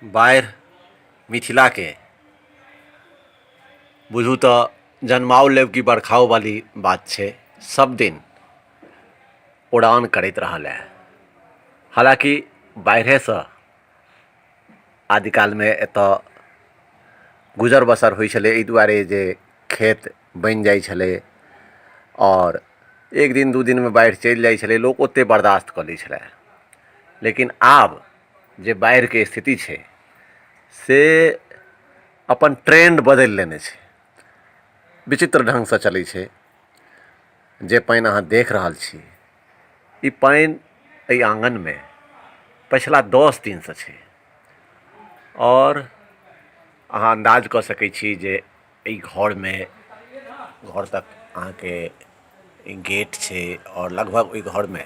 बाढ़ि मिथिलाके बुझू तऽ जन्माओ लेब कि बरखाओ वाली बात छै सब दिन उड़ान करैत रहल हँ। हालाँकि बाढ़िएसँ आदिकालमे एतऽ गुजर बसर होइ छलै एहि दुआरे जे खेत बनि जाइ छलै आओर एक दिन दू दिनमे बाढ़ि चलि जाइ छलै लोक ओतेक बर्दाश्त कऽ लै छलै। लेकिन आब जे बाढ़िके स्थिति छै से अपन ट्रेंड बदलि लेने छै, विचित्र ढङ्गसँ चलै छै। जे पानि अहाँ देख रहल छी, ई पानि एहि आङ्गनमे पछिला 10 दिनसँ छै आओर अहाँ अन्दाज कऽ सकै छी जे एहि घरमे घर तक अहाँके गेट छै आओर लगभग ओहि घरमे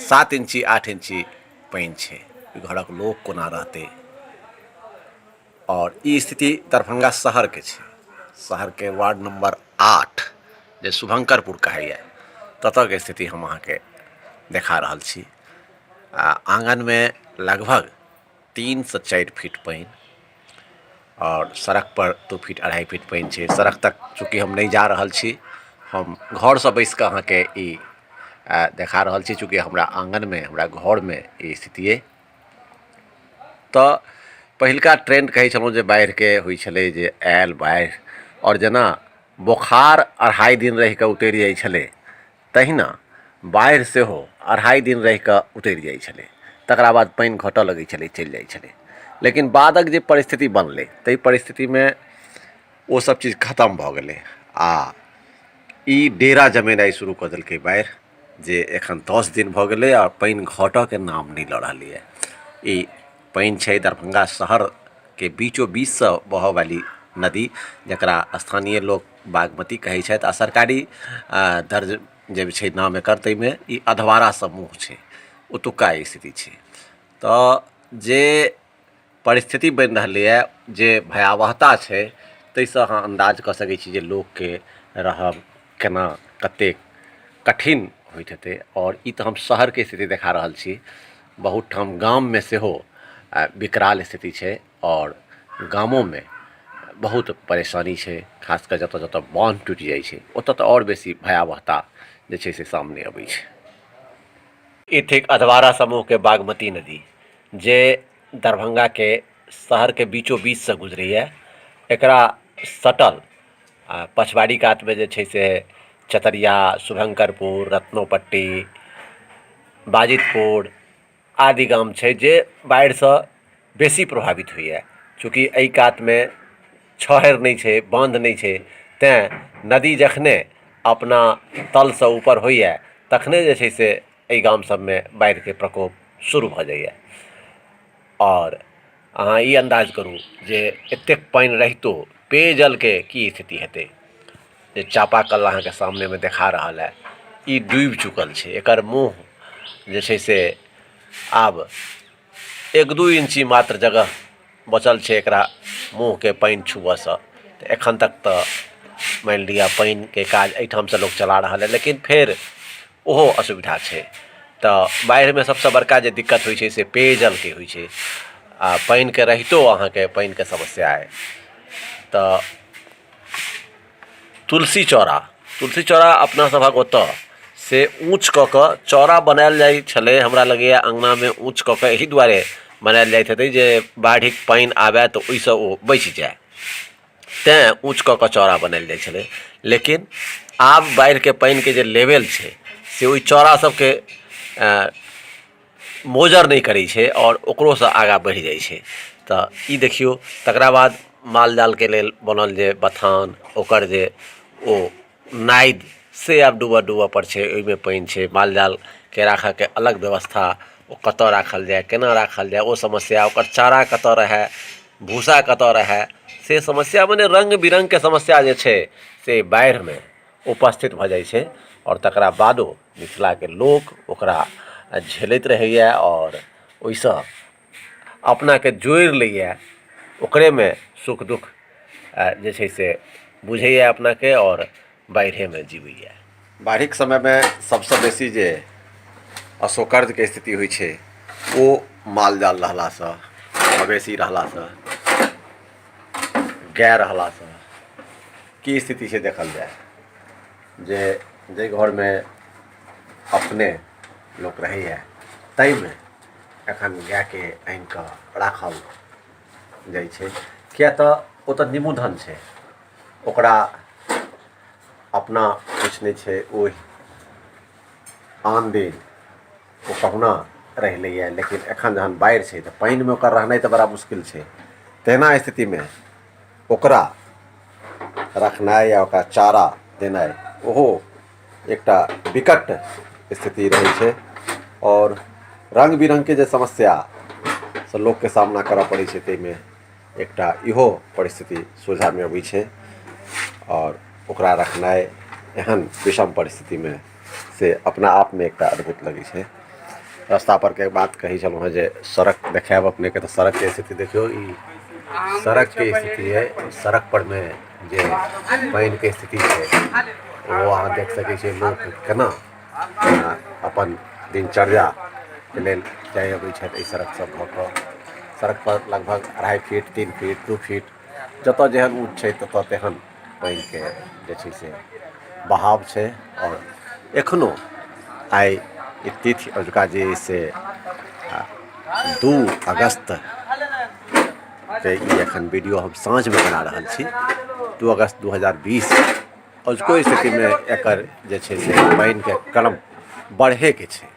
7 इंची 8 इंची पानि छै। ओहि घरक लोक कोना रहतै? आओर ई स्थिति दरभंगा शहरके छै। शहरके वार्ड नम्बर 8 जे शुभंकरपुर कहाइए, ततऽके स्थिति हम अहाँके देखा रहल छी। आ आङ्गनमे लगभग 3 से 4 फीट पानि आओर सड़क पर 2 फीट 2.5 फीट पानि छै। सड़क तक चूँकि हम नहि जा रहल छी, हम घरसँ बैस कऽ अहाँके ई देखा रहल छी। चूँकि हमरा आङ्गनमे, हमरा घरमे ई स्थिति अइ। तऽ पहिलुका ट्रेंड कहै छलहुँ जे बाढ़िके होइ छलै जे आयल बाढ़ि आओर जेना बोखार 2.5 दिन रहिकऽ उतरि जाइ छलै, तहिना बाढ़ि सेहो 2.5 दिन रहिकऽ उतरि जाइ छलै। तकरा बाद पानि घटऽ लगै छलै, चलि जाइ छलै। लेकिन बादक जे परिस्थिति बनलै, ताहि परिस्थितिमे ओ सब चीज खतम भऽ गेलै आ ई डेरा जमेनाइ शुरू कऽ देलकै बाढ़ि, जे एखन 10 दिन भऽ गेलै आ पानि घटऽके नाम नहि लऽ रहलैए। ई पानि छै दरभंगा शहरके बीचो बीचसँ बहऽवाली नदी, जकरा स्थानीय लोक बागमती कहै छथि आ सरकारी दर्ज जे छै नाम एकर, ताहिमे ई अधवारा समूह छै, ओतुक्का स्थिति छै। तऽ जे परिस्थिति बनि रहलैए, जे भयावहता छै, ताहिसँ अहाँ अन्दाज कऽ सकै छी जे लोकके रहब केना कतेक कठिन होइत हेतै। आओर ई तऽ हम शहरके स्थिति देखा रहल छी। बहुत ठाम गाममे सेहो विकराल स्थिति छै आओर गामोमे बहुत परेशानी छै। खास कऽ जतऽ जतऽ बान्ह टूटि जाइ छै, ओतऽ तऽ आओर बेसी भयावहता जे छै से सामने अबै छै। ई थिक अधवारा समूहके बागमती नदी, जे दरभंगाके शहरके बीचो बीचसँ गुजरैए। एकरा सटल आ पछबारी कातमे जे छै से चतरिया, शुभंकरपुर, रत्नोपट्टी, बाजितपुर आदि गाम छै, जे बाढ़िसँ बेसी प्रभावित होइए। चूँकि एहि कातमे छहरि नहि छै, बान्ध नहि छै, तैँ नदी जखने अपना तलसँ ऊपर होइए, तखने जे छै से एहि गाम सभमे बाढ़िके प्रकोप शुरू भऽ जाइए। आओर अहाँ ई अन्दाज करू जे एतेक पानि रहितो पेयजलके की स्थिति हेतै। जे चापाकल अहाँके सामनेमे देखा रहल हए, ई डूबि चुकल छै। एकर मुँह जे छै से आब 1-2 इंची मात्र जगह बचल छै एकरा मुँहके पानि छुबऽसँ। तऽ एखन तक तऽ मानि लिअ पानिके काज एहिठामसँ लोक चला रहल हए, लेकिन फेर ओहो असुविधा छै। तऽ बाढ़िमे सबसँ बड़का जे दिक्कत होइ छै से पेयजलके होइ छै आ पानिके रहितो अहाँके पानिके समस्या अइ। तऽ तुलसी चौरा, तुलसी चौरा अपना सभक ओतऽ से ऊँच कऽ कऽ चौरा बनायल जाइ छलै। हमरा लगैए अङ्गनामे ऊँच कऽ कऽ एहि दुआरे बनायल जाइत हेतै जे बाढ़िक पानि आबय तऽ ओहिसँ ओ बचि जाय, तैँ ऊँच कऽ कऽ चौरा बनायल जाइ छलै। लेकिन आब बाढ़िके पानिके जे लेवल छै से ओहि चौरा सभके मोजर नहि करै छै आओर ओकरोसँ आगाँ बढ़ि जाइ छै। तऽ ई देखियौ, तकरा बाद माल जालके लेल बनल जे बथान, ओकर जे ओ नादि से आब डूबऽ डूबऽ पर छै, ओहिमे पानि छै। माल जालके राखऽके अलग व्यवस्था, ओ कतऽ राखल जाय, केना राखल जाय, ओ समस्या, ओकर चारा कतऽ रहए, भूसा कतऽ रहए, से समस्या, मने रङ्ग बिरङ्गके समस्या जे छै से बाढ़िमे उपस्थित भऽ जाइ छै। आओर तकरा बादो मिथिलाके लोक ओकरा झेलैत रहैए आओर ओहिसँ अपनाके जोड़ि लैए, ओकरेमे सुख दुःख जे छै से बुझैए अपनाके आओर बाढ़िएमे जीवैए। बाढ़िक समयमे सबसँ बेसी जे असौकर्यके स्थिति होइ छै ओ माल जाल रहलासँ, मवेशी रहलासँ, गाय रहलासँ की स्थिति छै देखल जाय जे जाहि घरमे अपने लोक रहैए ताहिमे एखन गायके आनि कऽ राखल जाइ छै, किए तऽ ओ तऽ निमूधन छै, ओकरा अपना किछु नहि छै। ओहि आन दिन ओ कहुना रहि लैए, लेकिन एखन जहन बाढ़ि छै तऽ पानिमे ओकर रहनाइ तऽ बड़ा मुश्किल छै। तेना स्थितिमे ओकरा रखनाइ या ओकरा चारा देनाइ ओहो एकटा विकट स्थिति रहै छै आओर रङ्ग बिरङ्गके जे समस्यासँ लोकके सामना करऽ पड़ै छै ताहिमे एकटा इहो परिस्थिति सोझामे अबै छै। आओर ओकरा रखनाइ एहन विषम परिस्थितिमे से अपना आपमे एकटा अद्भुत लगै छै। रास्ता परके बात कहै छलहुँ हेँ जे सड़क देखायब अपनेके, तऽ सड़कके स्थिति देखियौ, ई सड़कके स्थिति अइ। सड़क परमे जे पानिके स्थिति छै ओ अहाँ देख सकै छियै, लोक केना अपन दिनचर्याके लेल जाइ अबै छथि एहि सड़कसँ भऽ कऽ। सड़कपर लगभग 2.5 फीट, 3 फीट, 2 फीट, जतऽ जेहन ऊँच छै ततऽ तेहन पानिके जे छै से बहाव छै। आओर एखनो आइ ई तिथि अजुका जे अइ से 2 अगस्त के ई एखन वीडियो हम साँझमे बना रहल छी, 2 अगस्त 2020। अजुको स्थितिमे एकर जे छै से पानिके क्रम बढ़ेके छै।